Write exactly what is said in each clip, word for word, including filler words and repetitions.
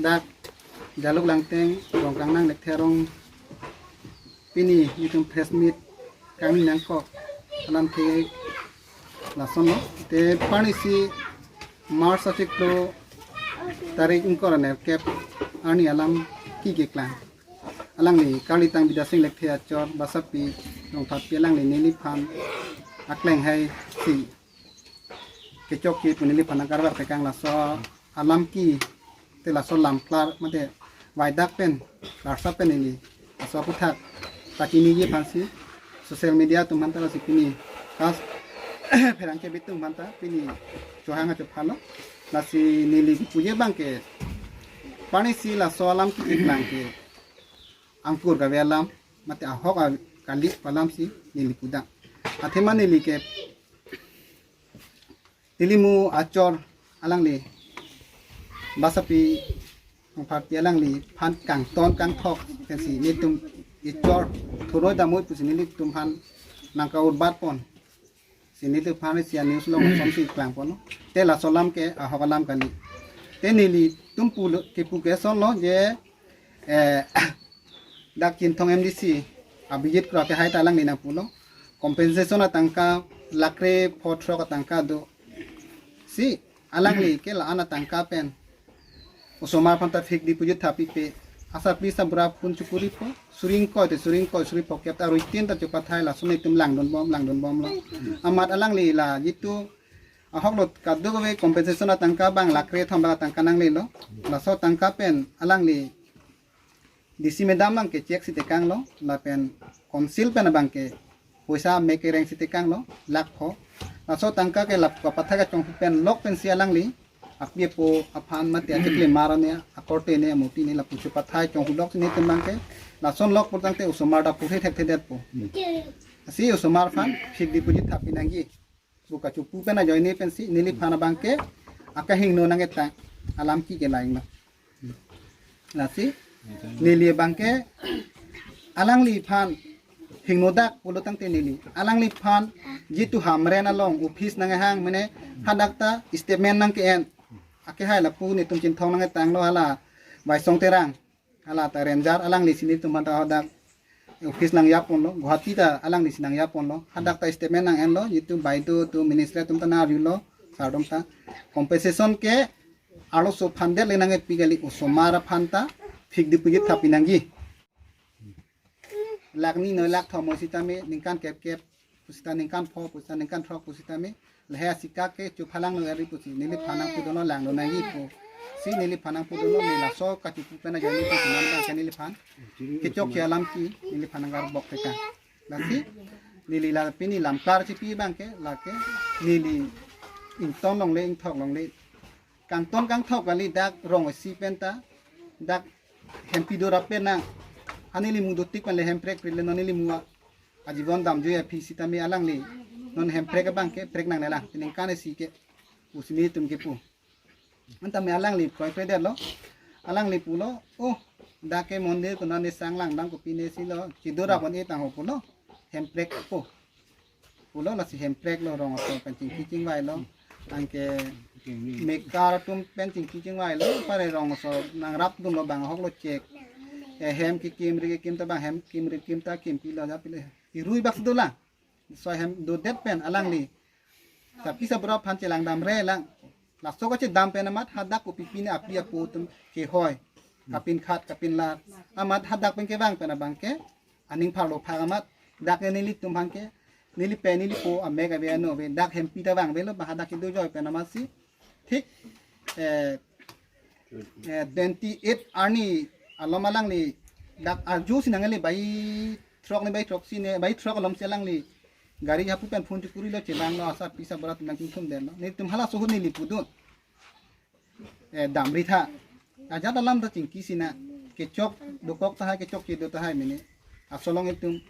Dak Jaluk Langteng, Rongkang Nang Lekthe Arong, pini itum press meet kangni nangkok alamthe lason lo. Te parni si March achiklo tarik ingkoi ra nerkep arni alam ki keklang. Alangli Karlitang Bidya Sing Lekthe achor, basapi Rongpharpi alangli neliphan akleng hai si kechokche pu neliphan nangkarvak tekang. Laso alam ki te laso lam klar mate vaidak pen, larsa pen neli laso aphuthak pachiniji aphansi social media atum aphanta lasi pini kas pherangke bitum aphanta pini chohang achophalo. Lasi neli puje abangke parni si laso alam ki keklang ke angkur kave alam mate ahok a-, kali pu alam si neli pudam. Athema neli ke nelimu achor alangli basapi Rongpharpi alangliphan kangton kangthok pensi nelitum echor thuroi damoi pusi nelitumphan nangka-urbat pon. Si neliphan si a-news along som si klang pon. Te laso alam ke ahok alam kali. Te nelitum pulo kepu ke ason lo je, eh, dak Chinthong M D C Abhijit Kro ke hai ta alangli nangpulo. Compensation atangka lakh kre pho throk atangka do. Si alangli ke la-an atangka pen osomar aphanta fixed deposit thapipe. Asarpi asarbura phone chokoripo. Suri ingkoi te suri ingkoi, suri phokep ta rutin ta chopathai, lason itum langdun bom, langdun bomlo. Amat alangli la jitu ahok lo kadokave compensation atangka abang lakh kre thom abang atangka nanglelo. Laso atangka pen alangli D C madam abangke check si tekanglo, lapen council pen abangke poisa mek kereng si tekanglo, lakh pho. Laso atangka ke lap kapathai kachonghu pen lok pensi alangli api apo aphan mate achiklimar ne, akorte ne, amuti ne lapu chopathai chonghu lok si nelitum abangke lason lok pulotangte osomar ta purhe thekthedetpo. Si osomar aphan fixed deposit thapi nangji pu kachopu pen ajoine pensi neliphan abangke akahingno nangketang alam ki kelang lo. Lasi neli abangke alangliphan hingnodak pulotangte neli alangliphan jitu Hamren along office nanghang mene hadak ta statement nangke-en. Akehai lapu nelitum Chinthong nangketanglo, hala Baisong Terang, hala ta ranger, alangli si nelitum aphanta hadak office nangjaponlo, Guwahati ta alangli si nangjaponlo, hadak ta statement nang-enlo, jitu baideo atum ministry atum ta nang-arjulo, sar atum ta compensation ke arloso aphan det le nangkepi kali, osomar aphanta fixed deposit thapi nangji. Lakh ni noi lakh thom mo sitame ningkan kep kep pusita ningkan pho pusita ningkan throk pusitame lahai asika ke chuphalang noi ari pusi neliphan nangpudunlo langdun nangji pu. Si neliphan nangpudunlo, neli laso kachopu pen ajoine pusi nang abangke neliphan kechokche alam ki neliphan nangkarbok tekang. Lasi neli la pini lam klar chipi abangke lake neli ington longle ingthok longle kangton kangthok kali dak rong isi pen ta dak hempi dorap pen nang. Ani nelimu dotik pen le hemprek prit le non nelimu ajibon damjui aphi sitame alangli non hemprek abangke prek nanglelang tiningkan isi ke pusi nelitum kepu. Antame alangli kroikredetlo. Alangli pulo, "Oh, dak ke mondir kuna ne sang langdang kopi ne silo, chidorap on-e tangho," pulo. Hemprek po. Pulo lasi hempreklo, rong asor pen chingki chingvailo. Anke mekar atum pen chingki chingvailo, pare rong asor nangrapdunlo bang ahoklo chek. Eh, hem kekim ri kekim ta bang hem kim ri kim ta kimpilo ja pile. Irui bak si dolang. Soi hem dodet pen alangli. Tapi sabra aphan chelang damre lang. Laso kachedam pen amat hadak kopi pine api apo atum kehoi. Kapin khat, kapin lar. Amat hadak pen kevang pen abangke aning pharlo phak amat. Dak ne nelitum abangke, neli pen neli po amek ave ano ave. Dak hempi ta vangvelo, bang hadak kedo joi pen amatsi. Thik, eh, eh, twenty eight arni alom alangli dak arju si nangli bai throk ne bai throk si ne, bai throk alom si alangli gari hapu pen phone chukurilo, chelanglo, asarpi asarbura atum nangchingthumdetlo. Netum halaso ahut neli pudun. Eh, damri tha. Ajat alam ta chingki sina. Kechok dokok tahai, kechokche do tahai mene. Laso along itum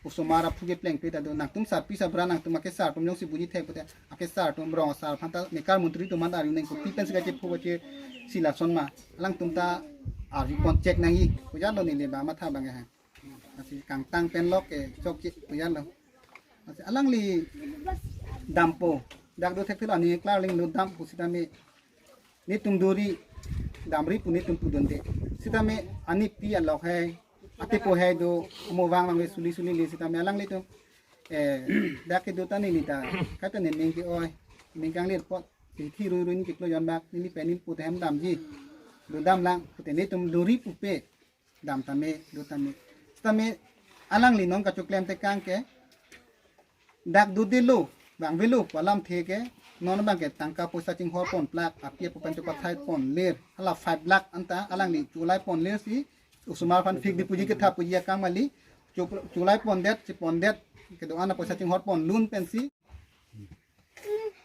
osomar aphu keplengpe ta do. Nangtum sarpi asarbura nangtum akesar atum jongsi buji thek pute. Akesar atum rong asar aphanta mekar montri atum aphanta arju nang kopi pensi kachepho kachesi lason ma. Alangtum ta arju pon chek nangji. Kojalo neli ba matha abang ha. Lasi kangtang pen lok kechokche kojalo. Lasi alangli dampo. Dak do thekthelo ani klarling do dam pusitame. Netum duri damri pu netum pudunde. Sitame anipi alok hai, atepo hai do, amo vang vangve suli suli le sitame alanglitum, eh, dak kedo ta neli ta, kaita nening ke-oi, ningkanglir apot, hithi rui rui ni keklo jon bak, neli pen neli po ta hem damji, do damlang, pute netum duri pupe, dam tame, do tame. Sitame alangli non kachoklem tekang ke, dak dodelo, vangvelo pu alamthe ke, non abang ke tangka poisa chinghor pon plak, api apo pen chopathai pon lir, hala five lakh anta alangli cholai pon lir si, osomar aphan fixed deposit kethap puji akam kali, cho-, cholai pondet, chepondet, kedo-an apoisa chinghor pon lun pensi,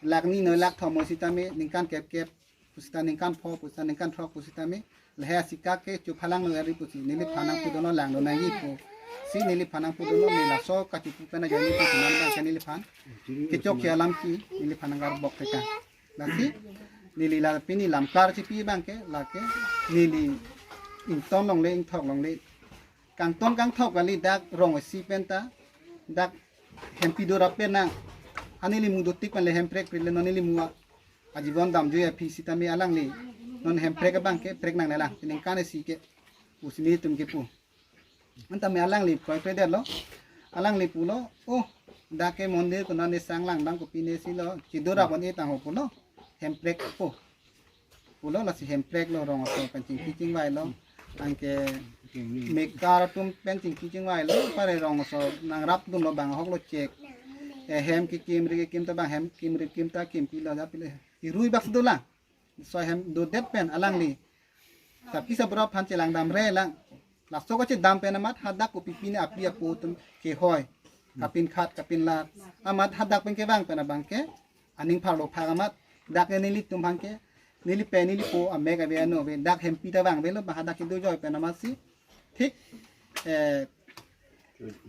lakh ni noi lakh thom sitame, ningkan kep kep, pusita ningkan pho, pusita ningkan throk pusitame, lahai asika ke chuphalang lo eri pusi, neliphan nangpudunlo langdun nangji pu. Si neliphan nangpudunlo, neli laso kachipu pen ajoine pusi non abang ke neliphan kechokche alam ke, neliphan nangkarbok tekang. Lasi, neli la pini lamklar chipi abang ke, lake, neli ington longle, ingthok longle. Kangton kangthok kali dak rong isi penta, dak hempi do rap pen nang. Ani limu dotik pen le hemprek prile non nelimu ajibon damjui aphi sitame alangli. Non hemprek abang ke, prek nangnelang. Ningkan isi ke, pusi netum kepu. Antame alangli koi pedetlo. Alangli pulo, oh, dak ke mondir kuna ne sang langdang kopi ne silo, chido rap on etang ho pulo. Hemprek po. Pulo lasi hemprek lo rong aso pen chingki chingvai lo. Anke mekar atum pen chingki chingvai lo. Pare rong aso nangrap dunlo bang ahok lo chek. Eh, hem kekim ri kekim ta bang hem kim ri kim ta kimpi lo ja pile. Irui bak si dolang. So hem dodet pen alangli. Tapi sabra aphan chelang damre lang. Laso kachedam pen amat hadak kopipi ne api apo atum kehoi. Kapinkhat, kapinlak. Amat hadak pen kevang pen abang ke. Aning pharlo phak amat. Dak ne nelitum aphan ke. Neli pen neli po amek ave ano ave. Dak hempi ta vangvelo bang hadak kedo joi pen amat si. Thik. Eh,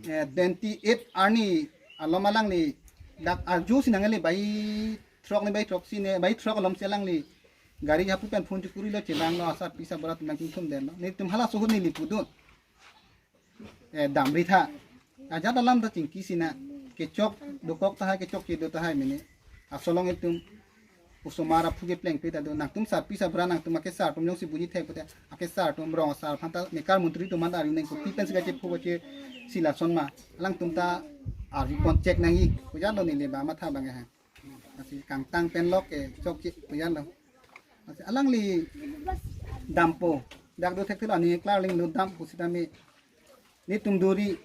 eh, twenty eight arni alom alangli. Dak arju si nangli bai throk ne bai throk si ne. Bai throk alom si alangli. Gari hapu pen phone chukuri lo chelang lo asar pisa borat nangchingthum den lo. Netum halaso ahut neli pudun. Eh, damri tha. Ajat alam ta chingki sina. Kechok dokok tahai kechokche do tahai mene. Asolong etum osomar aphu keplengpe ta do. Nangtum sarpi sabra nangtum akesar atum jongsi buji thek pute. Akesar atum rong asar aphan ta mekar montri atum man arju nang kopi pensi kachepho kache si lason ma. Alangtum ta arju pon chek nangji. Kojalo neli ba matha bang ha. Lasi kangtang pen lok ke chokche kojalo. Lasi alangli dampo. Dak do thekthelo ani klarling lo dam pusitame. Netum duri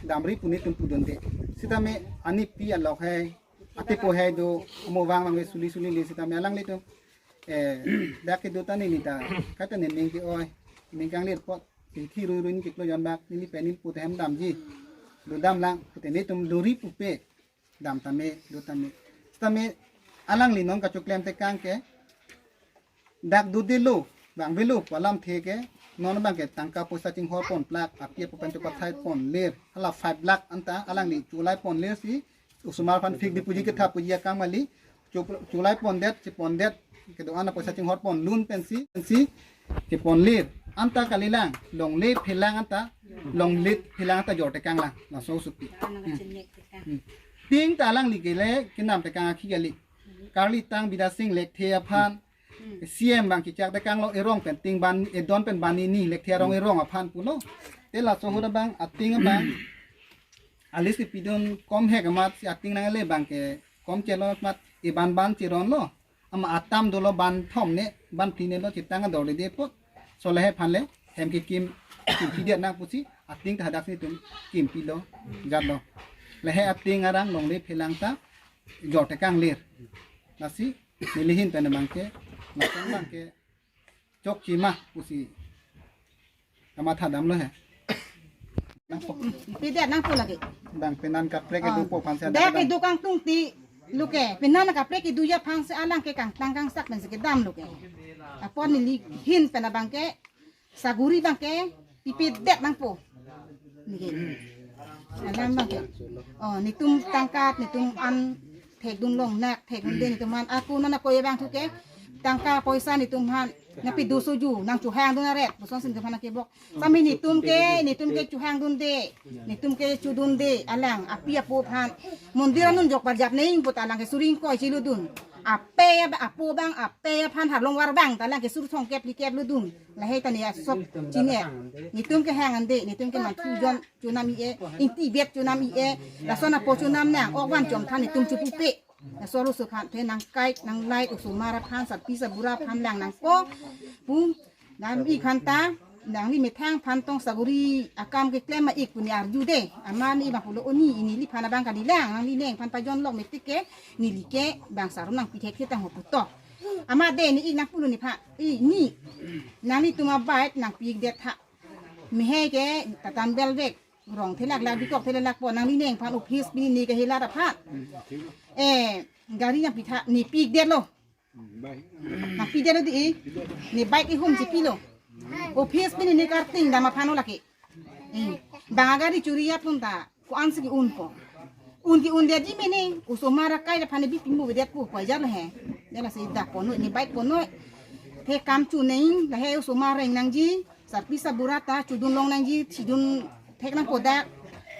damri pu netum pudunde. Sitame anipi alok hai. Atepo hai do amo vang vangve suli suli le sitame alanglitum. Eh, dak kedo ta neli ta. Kaita nening ke-oi. Ningkanglir apot. Hithi rui rui ni keklo jon bak. Neli pen neli po ta hem damji. Do damlang. Pute netum duri pupe. Dam tame, do tame. Sitame alangli non kachoklem tekang ke. Dak dodelo, vangvelo pu alamthe ke. Non abang ke tangka poisa chinghor pon plak, api apo pen chopathai pon lir. Hala five lakh anta alangli cholai pon lir si. Osomar aphan fixed deposit kethap puji akam kali. Cho-, cholai pondet, chepondet. Kedo-an apoisa chinghor pon lun pensi, pensi chepon lir. Anta kalilang, longle phelang anta, longle phelang anta jor tekang lang, laso supi. Hmm. Hmm. Ting ta alangli kele, kenam tekang akhi kali. Karli tang Bidya Sing Lekthe aphan, C M bang kichak tekang lo erong pen, ting ban, edon pen ban ini, Lekthe arong erong aphan pulo. Te laso ahut abang, ating abang, alis pidun kom hek amat si ating nangle bang ke, kom chelo amat, eban ban chiron lo. Ama atam dolo ban thom ne, ban phli ne lo chitang ador de pot. So lahai aphan le, hem kekim, kimpi dia nang pusi, ating ta hadak si tum, kimpi lo, jat lo. Lahai ating arang longle phelang ta, jor tekang lir. Lasi, neli ahin pen abang ke, lason abang ke, chokche ma pusi. Kamatha damlo he. Nangpo. Pi det nangpo lagi. Bang penan kaprek kedo aphan si dak ada kedam. Kedo kangtungti lo ke. Penan kaprek kedo aphan si alang ke kangtang kangsak pensi kedam lo ke. Apot neli ahin pen abang ke saguri abang ke pipi det nangpo. Neli ke. Alam abang ke. Oh, netum tangka, netum an thekdun longnak, thekdunde netum aphan. Ako non ako abang thu ke tangka poisa netum aphan nangpido soju, nangchohangdun aret, puson si netum aphan nangkebok. Sami netum ke, netum ke chohangdunde, netum ke chodunde, alang api apo aphan. Mondir anun jok parjap neng put alang ke suri ingkoi cheludun. Ape ya ba apo bang, ape aphan harlong war bang, talang ke sur thong kep li kep lo dun. Lahai ta ne asop chine. Nitum ke hang ande, nitum ke manthu jon chunam i e, ingti bet chunam i e, lason apo chunam nang, ok van chom than nitum chupu pe. Laso lo sukhan the nang kai, nang lai, osomar aphan, sarpi sarbura aphan lang nangpo. Pum, nang i khan ta, nangli methang aphan tong saguri akam keklem ma ik pu ne arju de. Amat ne i bang pulo oni, i neliphan abang kalilang, nangli neng aphan pajon lok metik ke, neli ke bang sarum nangpi thek the tang ho puto. Amat de ne ik nang pulo nephan, i ne, nanglitum abait nangpi ik det tha. Mehai ke tatambel vek, rong thelak lak, bikok thelak lak po, nangli neng aphan office pini ne kahelat aphan. Eh, gari nangpi tha, ne pi ik det lo. Nangpi det lo di i. Ne bike ihum chipilo. Office pini ne karting dam aphan lo lake. Eh, bang agari churi ya pun ta, ko-an si ke-un po. Un ke-un det ji mene, osomar akai aphan ne bi pimu det po, ko ajar lo he. Dela si dak ponoi, ne bike ponoi. The kam chu neng, lahai osomar reng nangji, sarpi sarbura ta, chudun long nangji, chidun thek nangpo dak,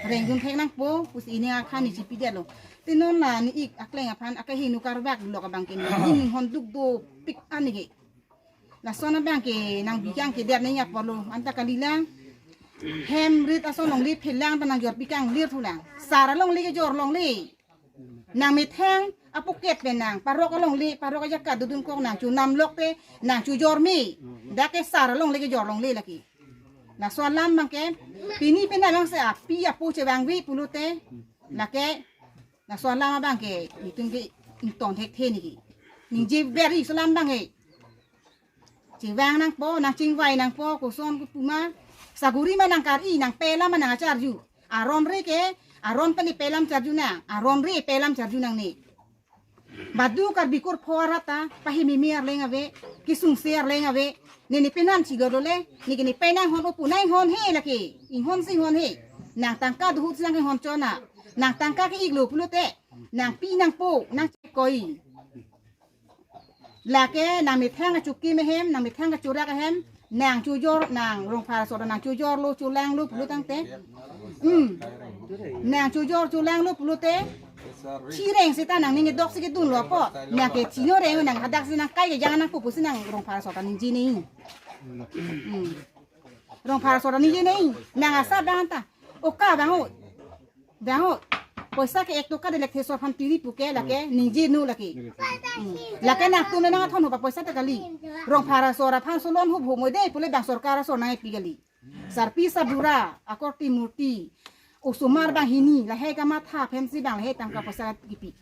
rengdun thek nangpo, pusi ne akhan ne chipi det lo. Te non la ne ik akleng aphan, akahingno karvak lo abang ke ne, ne hon duk dopik an ne ke. Lason abang ke nang bikang ke der neng apor lo, anta kalilang. Hem rit ason longle phelang ta nang jor bikang lir thulang. Sar alongle kejor longle. Nang methang apoket pen nang, parok alongle, parok ajakat dodun kok nang chunam lok te, nang chujor me. Dak ke sar alongle kejor longle lake. Laso alam abang ke, pini pen abang si api apo chevangve pulote, lake, laso alam abang ke, nitum ke ingtong thekthe ne ke. Ningje veri laso alam abang ke. Chevang nangpo, nang chingvai nangpo, koson kopi ma. Saguri ma nang kar-i, nang pelam ma nang acharju. Aron re ke, aron pen ipelam charju nang, aron re ipelam charju nangne. Badu Karbi kurpho arat ta, pahimimi arleng ave, kesungse arleng ave, ne ne penan chigor lo le, ne ke ne penang hon opu nang hon he lake, inghon si hon he. Nang tangka duhut si nang ke hon chona, nang tangka ke ik lo pulote, nang pi nangpo, nang koi. Lake nang methang achukim ahem, nang methang achurak ahem, nang chujor, nang Rongphar asor nang chujor lo, chulang lo pulo tangte. Hmm. Nang chujor chulang lo pulote. Chireng seta nang ning dok si kedun lo po. Nang ke chino reng nang hadak si nang kai kejang nangpo pusi nang Rongphar asor ningje ne. Hmm. Rongphar asor ningje ne. Nang asa bang ta. Oka bang o. Bang o. Poisa ke ek toka delek thesor aphan tiri puke lake ningje nu lake. Hmm. Lake nangtum nang athon hopa poisa ta kali. Rongphar asor aphan solon hup humoi de pule bang sorkar asor nangpi kali. Sarpi sarbura, akorte murti, osomar banghini, lahai kamatha pensi bang lahai tangka poisa kipi.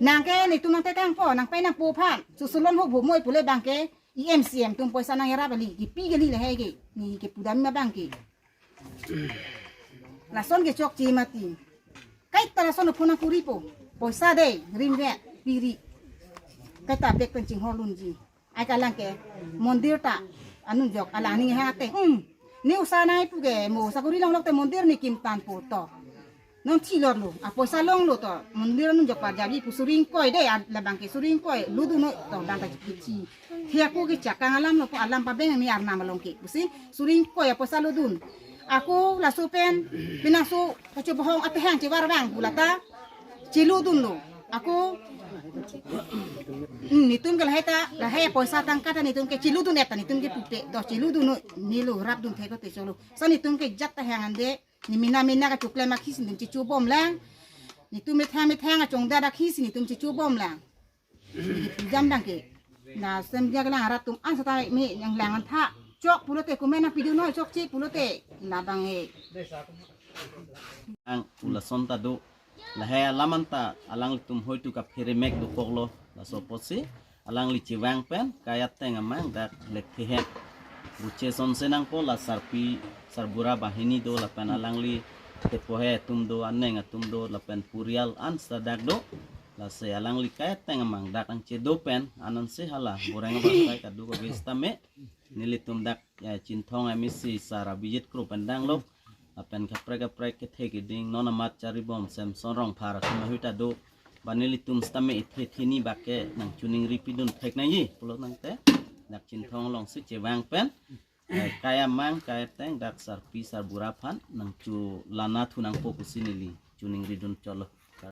Nang ke netum nang tekangpo, nang pai nangpo aphan, susulon ho bhomoi pule bang ke, E M C M atum poisa nang era bali, kipi kali lahai ke, ne ke pudam ma bang ke. Lason ke chokche mati. Kaita lason phone nang kuripo, poisa de, rinve, piri. Kaita bek pen chinghor lunji. Ai kalang ke mondir ta anun jok alang ning hang ateng. Hmm. Ne usa nai pu ke mo sakuri longlok te mondir ne kim tan pu to. Non chilor lo. Apoisa longlo to. Mondir anun jok parjabi pu suri ingkoi de, a, labang ke suri ingkoi ludun noi to bang ta kichi. Thia ku ke chakang alam lo pu alam pabeng ne arnam along ke. Pusi suri ingkoi apoisa ludun. Ako laso pen, penang so kachobohong atehang chevar bang pu lata. Cheludun lo. Ako, hmm, netum ke lahai ta, lahai poisa tangka ta netum ke cheludun et ta netum ke pupe. To cheludun noi, nelo rapdun thek ko te cholo. Sa netum ke jat ta hang ande, ne mena mena kachoklem akhisi netum chechobom lang. Netum methang methang achongdar akhisi netum chechobom lang. Jam bang ke. Na sem dia kelang arat atum an seta me yang lang an tha. Chok pulote komen nang pidun noi chokche pulote. Labang e. Ang pu lason ta do. Lahai alam anta alanglitum hoitu kaphere mek dokoklo. Laso apotsi alangli chevang pen kai ateng amang dak lek thehet. Buche sonse nangpo la sarpi sarbura banghini do lapen alangli tepohe atum do aneng atum do lapen purial an seta dak do. Lasi alangli kai ateng amang dak nangchedo pen anansi hala boreng abang kai kaduk ave sitame. Nelitum dak, eh, Chinthong M A C sar Abhijit Kro pen danglok. Lapen kaprek kaprek kethe keding non amat charibom Samson Rongphar atum ahui ta do. Ba nelitum sitame ithe thini bak ke nangchoningri pidun thek nangji pulo tangte. Dak Chinthong alongsi chevang pen. Eh, kai amang kai ateng dak sarpi sarbura aphan nangcholana thu nangpo pusi neli choningridun cholo.